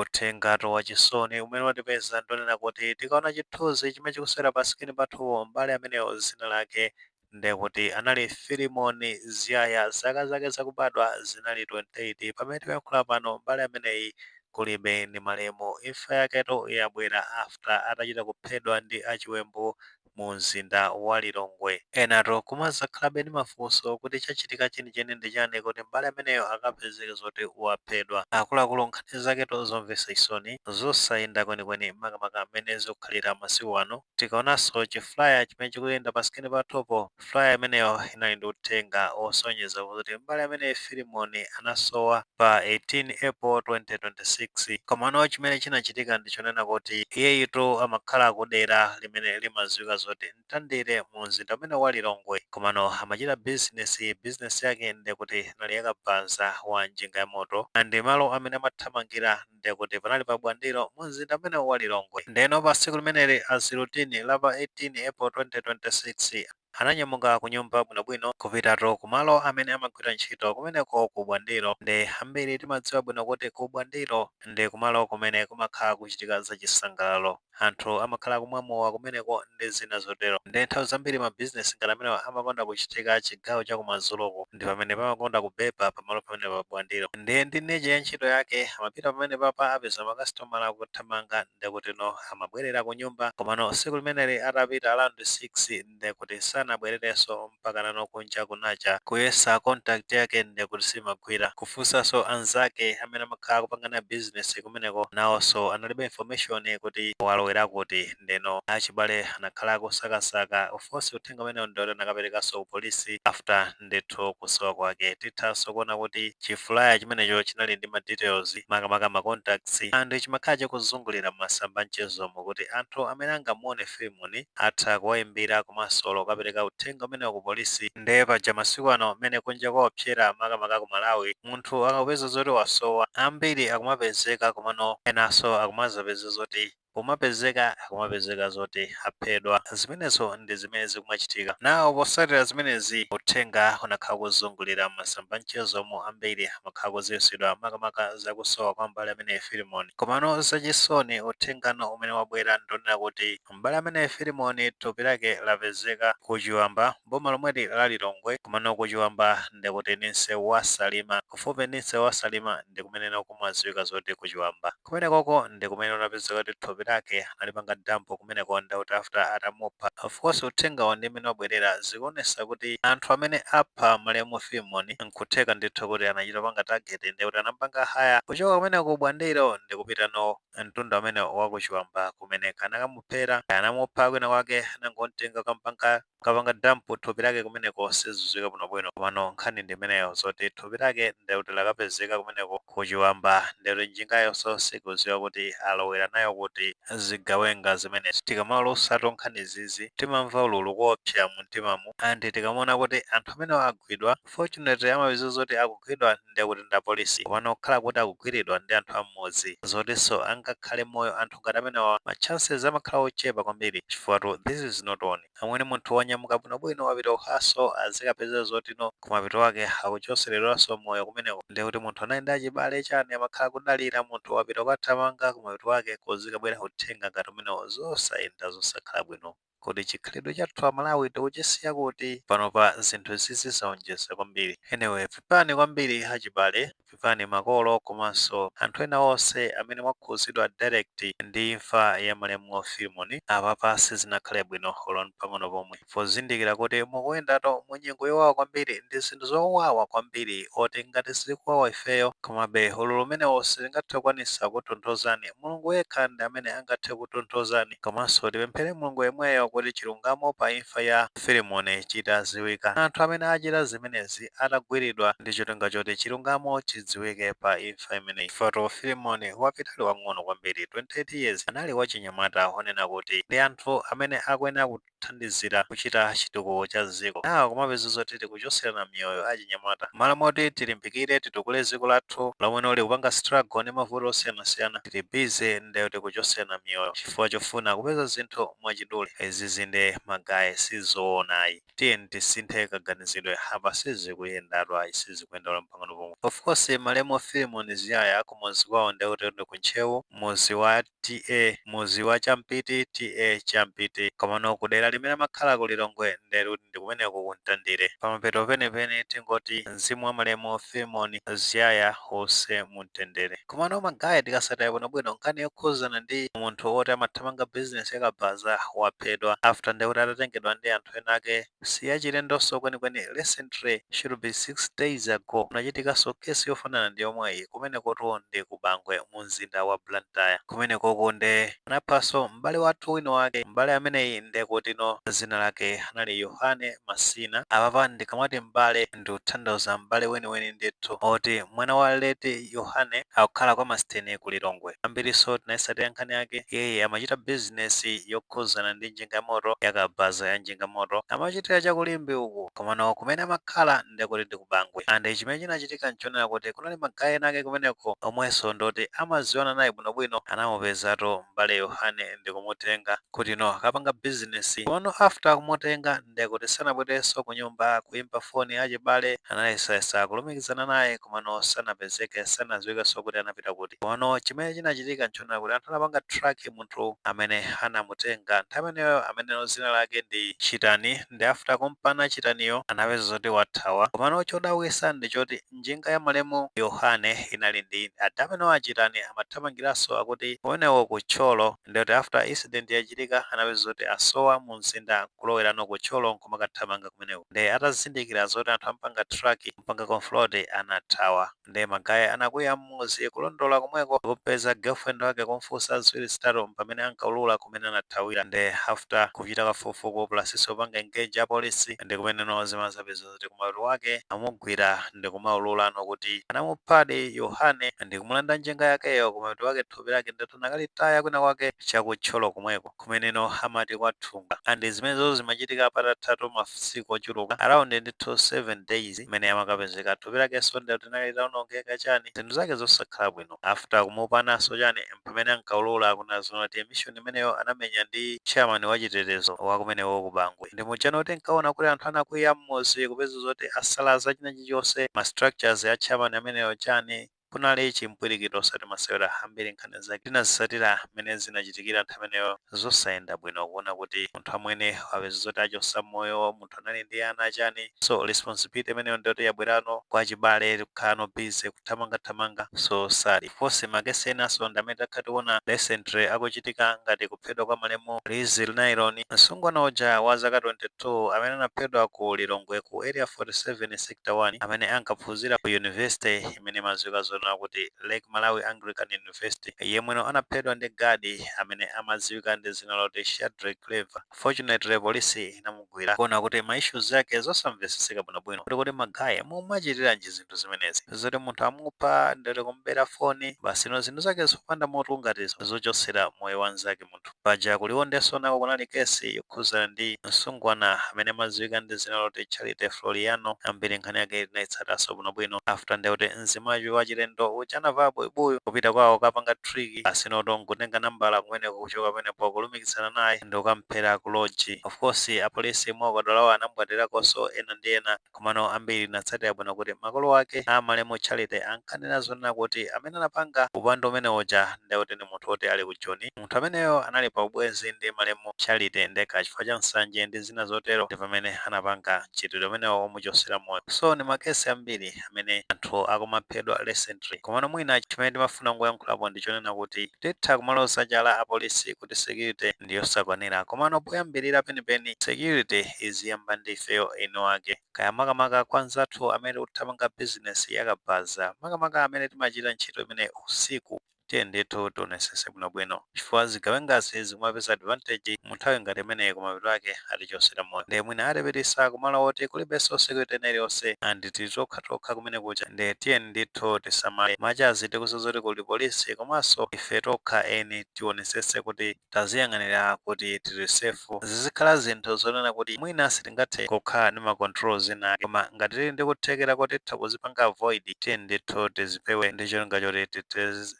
Uthengatu wachisoni umene watipeza ndonena kuti tikaona chithunzi chimene chikusewera pa screen pathupo, mbale ameneyo zina lake ndekuti anali Filimoni Ziyaya, zaka zake zakubadwa zinali 28. Pamene tikuyankhula pano, mbale ameneyi kulibe, ndi malemu. Imfa yaketo yabwera after atachita kuphedwa ndi achiwembu mu mzinda wa Lilongwe. Enatu kumazakhalabe ndi mafunso kuti chachitika chenicheni ndi chani kuti mbale ameneyo akapezeke zoti waphedwa. Akuluakulu, nkhani zaketo zomvetsa chisoni, zosayenda kwenikweni, makamaka amene zikukhalira masiku ano. Tikaonanso chi flyer chimene chikuyenda pa screen pathupo, flyer imeneyo inali ndi uthenga osonyeza kuti mbale amene Filimoni anasowa pa 18 April 2026. Komano chimene chinachitika ndichonena kuti iyeyitu amakhala kudera limene limadziwika zoti Mtandire mu mzinda umene wa Lilongwe, komano amachita bizinesi. Bizinesi yake ndekuti inali yakabaza wa njinga ya moto, ndi malo amene amathamangira ndekuti panali pa Bwandiro mu mzinda umene wa Lilongwe. Ndeno pa tsiku limeneli, as routine, la pa 18 April 2026, ananyamuka ku nyumba bwinobwino kupitatu kumalo amene amagwira ntchito kumeneko ku Bwandiro. Ndi ambiri timadziwa bwino kuti ku Bwandiro ndi kumalo kumene kumakhala kuchitika zachisangalalo, anthu amakhala kumwamowa kumeneko ndi zina zotero. Ndi nthawi zambiri mabizinesi ngati amenewa amakonda kuchitika chigawo chakumadzuloko, ndi pamene pamakonda kubeba pamalo pamene pa Bwandiro. Ndiye ndi nature ya ntchito yake, amapita pamene papa, apeza makasitomala, kuthamanga, ndekuti no amabwerera ku nyumba. Komano tsiku limeneli atapita around 6, ndekuti sanabwererenso mpaka nano kunja kunacha. Kuyesa contact yake, ndekuti simagwira. Kufunsanso anzake amene amakhala kupangana business kumeneko, nawonso analibe information kuti walowera kuti. Ndeno achibale anakhala kusakasaka. Of course, uthenga umenewo ndoti anakaperekanso ku polisi after ndithu kusowa kwake. Tithanso kuona kuti chi flyer chimenecho chinali ndi ma details, makamaka ma contacts, anthu chimakhala chikuzungulira masamba mchezomo kuti anthu amene angamuone Filimoni atha kuwayimbira komanso lokapereka uthenga umenewo ku polisi. Ndiye paja masiku ano mmene kunja kwaopsera, makamaka ku Malawi, munthu akapeza zoti wasowa, ambiri akumapezeka, komano enanso akumazapeza zoti pomapezeka akumapezeka zoti aphedwa. Zimenezo ndi zimene zikumachitika nawo. Posatira zimenezi, uthenga unakhala kuzungulira masamba mchezomo, ambiri amakhala kudziwitsidwa makamaka zakusowa kwa mbale amene Filimoni. Komano zachisoni, uthengano umene wabwera ndonena kuti mbale amene Filimoni thupi lake lapezeka ku Chiwamba, boma lomweli la Lilongwe. Komano ku Chiwamba ndikuti ndi msewu wa Salima, kufupi ndi msewu wa Salima ndi kumene kumadziwika zoti ku Chiwamba. Kumenekoko ndi kumene unapezeka kuti thupi lake analipanga dump kumeneko, ndauti after atamupha. Of course, uthengawo ndi mmene wabwerera, zikuonesa kuti anthu amene apha malemu Filimoni nkutheka ndithu kuti anachita panga target, ndi kuti anampanga hire kuchoka kumeneko ku Bwandiro ndi kupita no mtunda umene wa ku Chiwamba kumene kanakamuphera. Anamupha kwina kwake, anangomtenga kampanga kapanga dump thupi lake kumeneko, sizidziwika bwinobwino. Komano nkhani ndi imeneyo, zoti thupi lake ndekuti lakapezeka kumeneko ku Chiwamba, ndekuti njingayonso sikudziwa kuti alowera nayo kuti zigawenga zimenezi. Tikamalusatu nkhani zizi, timamva ululu koopsa mu mtimamu, and tikamaona kuti anthu amenewo agwidwa, fortunately amapeza zoti akugwidwa ndekuti ndi apolisi. Komano kukhala kuti akugwiridwa ndi anthu am'mudzi, zotinso angakhale moyo anthu ngati amenewa, ma chances amakhala ochepa kwambiri, chifukwa this is not on. Amwene, munthu wanyamuka bwinobwino wapita ukhaso, azikapeza zoti no kumapito wake akuchoseredwanso moyo kumeneko. Ndekuti munthu anali achibale chani, amakhala kudalira munthu wapita kukathamanga, kumapito wake kuzikabwera uthenga ngati umenewo. Zosayenda, zosakhala bwino kuti chikhalidwe chathu Amalawi tikuchisiya kuti panopa zinthu zizi zaonjeza kwambiri. Anyway, pepani kwambiri achibale, pepani makolo komanso anthu ena onse amene mwakhuzidwa direct ndi imfa ya malemu Filimoni. Apapa sizinakhale bwino olo pang'ono pomwe, pozindikira kuti mukuyendato mu nyengo yowawa kwambiri, ndi zinthu zowawa kwambiri, oti ngati zikuwawa ifeyo, komabe ululu umenewo sitingathe kukwanisa kutonthozani. Mulungu yekha ndi amene angathe kutonthozani. Komanso tipemphere Mulungu yemweyo kuti chilungamo pa imfa ya Filimoni chitaziwika, anthu amene achita zimenezi atagwiridwa, ndi cholinga choti chilungamo chidziwike pa imfa imeneyi. Foto Filimoni wapitali wang'ono kwambiri, 28 years, anali wachinyamata, onena kuti ndi anthu amene akuyenera Kuthandizira kuchita chitukuko cha dziko nawo, kumapeza zoti tikuchoserana miyoyo achinyamata malo moti tilimbikire, titukule dziko lathu lomwe lili kupanga struggle ndi mavuto osiyanasiyana. Tili busy ndeyo tikuchoserana miyoyo chifukwa chofuna kupeza zinthu mwachidule. Izi zinde ma guys, sizoonayi. Tiye tisinthe kaganizidwe apa, sizikuyendatu ayi, sizikuyenda pang'ono pomwe. Of course, malemu Philemon Ziyaya kumuzi kwawo ndekuti ndi kuntchewu, muzi wa TA, muzi wa Champiti, TA Champiti, komano kudera limene amakhala ku Lilongwe ndekuti ndi kumeneko kuntandire. Pamapeto penepene tingoti mzimu wa malemu Philemon Ziyaya uuse mumtendere. Komano ma guys, tikasatira bwinobwino nkhani yokhuzana ndi munthu woti amathamanga business yakabaza waphedwa after ndekuti atatengedwa ndi anthu ena ake, siyachilendonso kwenikweni. Recently, should be 6 days ago, kunachitikanso kesi yofanana ndi yomweyi. Kumenekotu ndi ku Bangwe mu mzinda wa Blantyre. Kumenekoko nde anaphanso m'bale wathu wina wake. M'bale ameneyi ndekuti no zina lake anali Yohane Masina. Apapa ndikamati m'bale, ndikutanthauza m'bale weniweni ndithu, oti mwana wa late Yohane, akukhala kwa Masteni ku Lilongwe. Ambiriso tinayisatira nkhani yake. Yeye amachita bizinesi yokhuzana ndi njinga ya moto, yakabaza ya njinga moto, amachitira chakulimbi uku, komano kumene amakhala ndekuti ndi ku Bangwe. And chimene chinachitika nchonera kuti kunali ma guys ena ake kumeneko omwenso ndoti amaziwana naye bwinobwino. Anamupezatu m'bale Yohane ndikumutenga kuti no akapanga bizinesi. Komano after kumutenga, ndekuti sanabwerenso ku nyumba. Kuimba foni achibale anayesayesa kulumikizana naye, komano sanapezeke, sanadziwikenso kuti anapita kuti. Komano chimene chinachitika nchonera kuti anthu anapanga track munthu amene anamutenga nthawi imeneyo, ameneyo zina lake ndi Chitani. Ndi after kumpana Chitaniyo, anapeza zoti wathawa. Komano chodabwitsa ndi choti njinga ya malemu Yohane inali ndi adamene achitani amathamangiranso akuti kumenewo ku Thyolo. Ndikuti after incident yachitika, anapeza zoti asowa mu mzinda, kulowerano ku Thyolo nkumakathamanga kumeneko. Ndi atazindikira zoti anthu ampanga track, mpanga confront, anathawa. Ndi ma guys anakwiya mmuzi kulondola komweko, kupeza girlfriend wake, kumfunsa ziwiri zitatu, pamene ankaulula kumene anathawira. Ndi after kuchita kafukufuku plus kupanga engage apolisi, ndi kumeneno zimazapeza zoti kumapeto wake amugwira ndi kumaululano kuti anamuphadi Yohane ndi kumulanda njinga yakeyo. Kumapeto wake thupi lake ndithu nakalitaya kwina kwake chakuthyolo komweko, kumeneno amati kwathunga. And zimenezo zimachitika patathatu masiku ochuluka, around ndithu 7 days, imene amakapezeka thupi lakenso ndithu linalitaonongeka chani, zinthu zake zosakhala bwino. After kumupananso chani, pamene ankaulula kunazona kuti mission imeneyo anamenya ndi chairman wachitetezo wakumenewo ku Bangwe. Ndi mujano kuti nkaona kuti anthu anakwiya mmuzi, kupeza zoti asalaza china chilichonse, ma structures ya chairman ameneyo chani, kunali chimpwirikito osati masewera. Ambiri nkhani zake tinazisatira mmene zinachitikira nthawi imeneyo, zosayenda bwino, kuona kuti munthu amwene wapeza zoti achosa moyo, munthu anali ndi ana chani. So responsibility imeneyo ndiyoti yabwerano kwa chibale, kukhalano busy kuthamangathamanga. So sad force. Ma case enanso ndi amene takhala tiona recently akuchitika, ngati kuphedwa kwa malemu Lizzy Nylon, msungwana uja wa zaka 22 amene anaphedwa ku Lilongwe ku Area 47 Sector 1, amene ankaphunzira ku university imene imadziwika zona kuti Lake Malawi Anglican University, yemweno anaphedwa ndi guard amene amadziwika ndi dzina loti Shadrack Clever. Fortunately, polisi inamugwira, kuona kuti ma issues ake zosamvetsetseka bwinobwino, kuti ma guys mumachitiranji zinthu zimenezi, zoti munthu amupha ndere kumubera foni basi, no zinthu zake zopanda mutu ngati zochotsera moyo wa nzake munthu. Paja kuliwondenso nako kunali kesi yokhuzana ndi msungwana amene amadziwika ndi dzina loti Charity Floriano. Ambiri nkhani yake tinayitsatanso bwinobwino, after ndekuti mzimayi wachilendo uja anavala buibui kupita kwawo kapanga trick, asinoto nkutenga nambala kumeneko, kuchoka pamenepo kulumikizana naye ndi kukamphera ku lodge. Of course, apolisi mwaukadaulo anambwatirakonso ena ndi ena. Komano ambiri natsatira bwino kuti makolo ake amalemu Charity ankanena zonena kuti amene anapanga upandu umene uja ndekuti ndi munthu woti ali ku Joni. Munthu ameneyo anali pa ubwenzi ndi malemu Charity, ndekha chifukwa cha nsanje ndi zina zotero ndi pamene anapanga mchitidwe umenewo womuchosera moyo. So ni ma case ambiri amene anthu akumaphedwa recently. Komano mwina chimene timafuna kungoyankhulapo ndi chonena kuti titha kumaloza chala apolisi kuti security ndiyosakwanira, komano poyambirira penipeni security iziyamba ndi ifeyo eni ake, kaya makamaka kwa anzathu amene tikuthamanga business yakabaza, makamaka amene timachita ntchito imene usiku. Tiye ndithu tionesese bwinobwino, chifukwa zigawengazi zimapeza advantage mu nthawi ngati imeneyi, kumapeto ake atichosera moyo. Ndiye mwina atipitisa kumalo oti kulibenso security ena iliyonse, and tili tokhatokha kumene kucha. Ndiye tiye ndithu tisamale machazi, tikudziwa kuti kuli polisi, komanso ife tokha eni tionesese kuti taziyang'anira kuti tili safe. Zizikhala zinthu zonena kuti mwina sitingathe kukhala ndi ma controls ena ake, koma ngati tili ndi kuthekera kuti titha kuzipanga avoid, tiye ndithu tizipewe ndi cholinga choti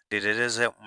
titeteze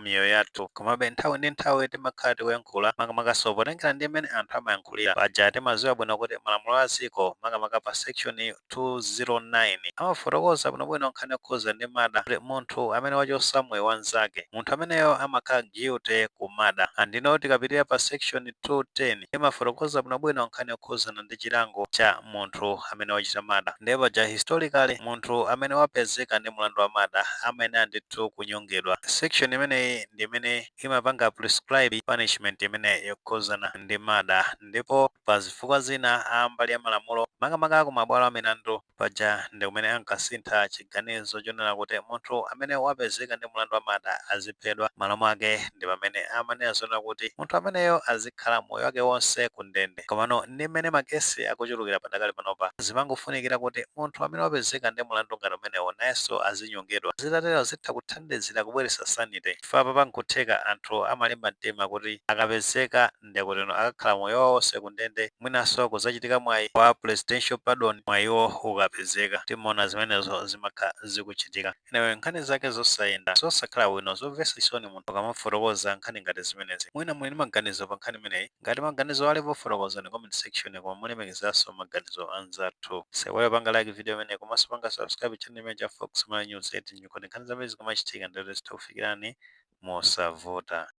miyoyo yathu. Komabe nthawi ndi nthawi timakhala tikuyankhula, makamakaso potengera ndi mmene anthu amayankhulira. Paja timadziwa bwino kuti malamulo a dziko, makamaka pa section 209, amafotokoza bwinobwino nkhani yokhuza ndi murder, kuti munthu amene wachosa moyo wanzake, munthu ameneyo amakhala guilty ku murder. Andino tikapitirira pa section 210, imafotokoza bwinobwino nkhani yokhuzana ndi chilango cha munthu amene wachita murder. Ndipo paja historically munthu amene wapezeka ndi mlandu wa murder amayenera ndithu kunyongedwa. Section imeneyi ndi imene imapanga prescribe punishment imene yokhuzana ndi murder. Ndipo pa zifukwa zina a mbali ya malamulo, makamaka ku mabwalo a milandu, paja ndi kumene ankasintha chiganizo chonena kuti munthu amene wapezeka ndi mlandu wa murder aziphedwa. Malo mwake ndi pamene amanena zonena kuti munthu ameneyo azikhala moyo wake wonse ku ndende. Komano ndi mmene makesi akuchulukira padakali panopa, zimangofunikira kuti munthu amene wapezeka ndi mlandu ngati umenewo nayenso azinyongedwa. Zitatero zitha kuthandizira kubweretsa sanity, chifukwa papa nkutheka anthu amalimba mtima kuti akapezeka ndekuti akakhala moyo wawo wonse ku ndende, mwinanso kuzachitika mwayi wa presidential pardon. Mwayiwo ukapezeka, timaona zimenezo zimakhala zikuchitika. Anyway, nkhani zake zosayenda, zosakhala bwino, zomvetsa chisoni munthu akamafotokoza nkhani ngati zimenezi. Mwina muli ndi maganizo pa nkhani imeneyi. Ngati maganizo alipo, fotokozani comment section, koma mulemekezanso maganizo anzathu. Sewere panga like video imeneyi, komanso panga subscribe channel imene cha Fox Malawi News 8, nyuko nkhani zambiri zikamachitika ndero zitha kufikirani mosavuta.